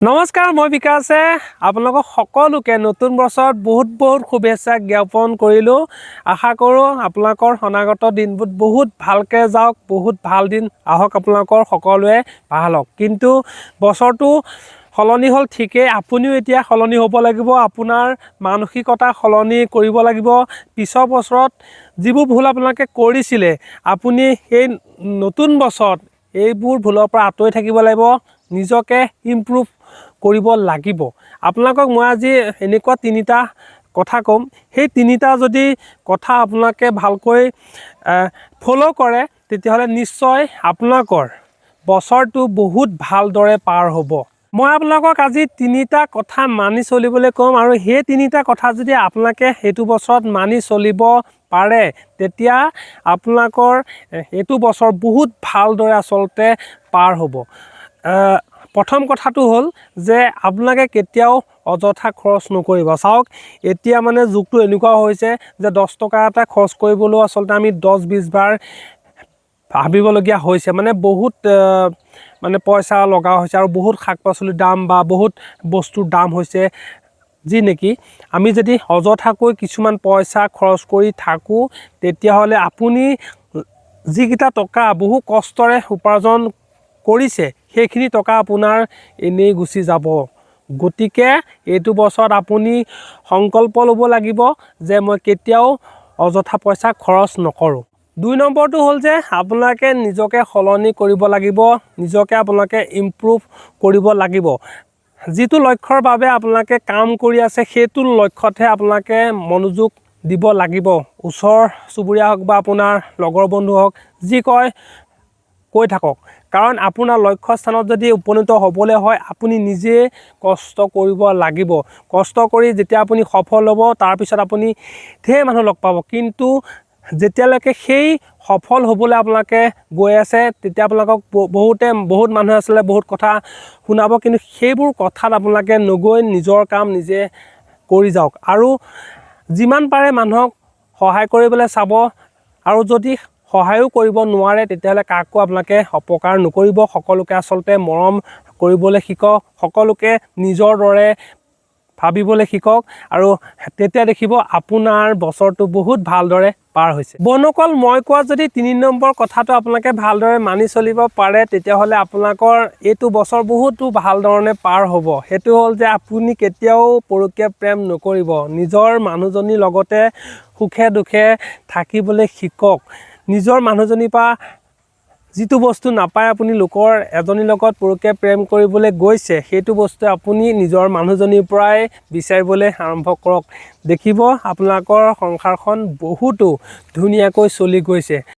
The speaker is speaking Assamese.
নমস্কাৰ, মই বিকাশে আপোনালোকক সকলোকে নতুন বছৰত বহুত বহুত শুভেচ্ছা জ্ঞাপন কৰিলোঁ। আশা কৰোঁ আপোনালোকৰ অনাগত দিনবোৰ বহুত ভালকৈ যাওক, বহুত ভাল দিন আহক, আপোনালোকৰ সকলোৱে ভাল হওক। কিন্তু বছৰটো সলনি হ'ল ঠিকেই, আপুনিও এতিয়া সলনি হ'ব লাগিব। আপোনাৰ মানসিকতা সলনি কৰিব লাগিব। পিছৰ বছৰত যিবোৰ ভুল আপোনালোকে কৰিছিলে, আপুনি সেই নতুন বছৰত এইবোৰ ভুলৰ পৰা আঁতৰি থাকিব লাগিব, নিজকে ইমপ্ৰুভ কৰিব লাগিব। আপোনালোকক মই আজি এনেকুৱা তিনিটা কথা ক'ম। সেই তিনিটা যদি কথা আপোনালোকে ভালকৈ ফ'ল' কৰে, তেতিয়াহ'লে নিশ্চয় আপোনালোকৰ বছৰটো বহুত ভালদৰে পাৰ হ'ব। মই আপোনালোকক আজি তিনিটা কথা মানি চলিবলৈ ক'ম আৰু সেই তিনিটা কথা যদি আপোনালোকে সেইটো বছৰত মানি চলিব পাৰে, তেতিয়া আপোনালোকৰ এইটো বছৰ বহুত ভালদৰে আচলতে পাৰ হ'ব। প্ৰথম কথাটো হ'ল যে আপোনালোকে কেতিয়াও অযথা খৰচ নকৰিব। চাওক, এতিয়া মানে যুগটো এনেকুৱা হৈছে যে 10 টকা এটা খৰচ কৰিবলৈও আচলতে আমি 10-20 বাৰ ভাবিবলগীয়া হৈছে। মানে বহুত মানে পইচা লগা হৈছে আৰু বহুত শাক পাচলিৰ দাম বা বহুত বস্তুৰ দাম হৈছে, যি নেকি আমি যদি অযথাকৈ কিছুমান পইচা খৰচ কৰি থাকোঁ, তেতিয়াহ'লে আপুনি যিকেইটা টকা বহু কষ্টৰে উপাৰ্জন কৰিছে, সেইখিনি টকা আপোনাৰ এনেই গুচি যাব। গতিকে এইটো বছৰত আপুনি সংকল্প ল'ব লাগিব যে মই কেতিয়াও অযথা পইচা খৰচ নকৰোঁ। দুই নম্বৰটো হ'ল যে আপোনালোকে নিজকে সলনি কৰিব লাগিব, নিজকে আপোনালোকে ইমপ্ৰুভ কৰিব লাগিব। যিটো লক্ষ্যৰ বাবে আপোনালোকে কাম কৰি আছে, সেইটো লক্ষ্যতহে আপোনালোকে মনোযোগ দিব লাগিব। ওচৰ চুবুৰীয়া হওক বা আপোনাৰ লগৰ বন্ধু হওক, যি কয় কৈ থাকক। কাৰণ আপোনাৰ লক্ষ্য স্থানত যদি উপনীত হ'বলৈ হয়, আপুনি নিজে কষ্ট কৰিব লাগিব। কষ্ট কৰি যেতিয়া আপুনি সফল হ'ব, তাৰপিছত আপুনি ঢেৰ মানুহ লগ পাব। কিন্তু যেতিয়ালৈকে সেই সফল হ'বলৈ আপোনালোকে গৈ আছে, তেতিয়া আপোনালোকক বহুতে, বহুত মানুহে আচলতে বহুত কথা শুনাব। কিন্তু সেইবোৰ কথাত আপোনালোকে নগৈ নিজৰ কাম নিজে কৰি যাওক আৰু যিমান পাৰে মানুহক সহায় কৰিবলৈ চাব। আৰু যদি সহায়ো কৰিব নোৱাৰে, তেতিয়াহ'লে কাকো আপোনালোকে অপকাৰ নকৰিব। সকলোকে আচলতে মৰম কৰিবলৈ শিকক, সকলোকে নিজৰ দৰে ভাবিবলৈ শিকক আৰু তেতিয়া দেখিব আপোনাৰ বছৰটো বহুত ভালদৰে পাৰ হৈছে। বন্ধুসকল, মই কোৱা যদি তিনি নম্বৰ কথাটো আপোনালোকে ভালদৰে মানি চলিব পাৰে, তেতিয়াহ'লে আপোনালোকৰ এইটো বছৰ বহুতো ভাল ধৰণে পাৰ হ'ব। সেইটো হ'ল যে আপুনি কেতিয়াও পৰকীয়া প্ৰেম নকৰিব। নিজৰ মানুহজনীৰ লগতে সুখে দুখে থাকিবলৈ শিকক। নিজৰ মানুহজনীৰ পৰা যিটো বস্তু নাপায় আপুনি লোকৰ এজনীৰ লগত পৰকীয়া প্ৰেম কৰিবলৈ গৈছে, সেইটো বস্তু আপুনি নিজৰ মানুহজনীৰ পৰাই বিচাৰিবলৈ আৰম্ভ কৰক। দেখিব আপোনালোকৰ সংসাৰখন বহুতো ধুনীয়াকৈ চলি গৈছে।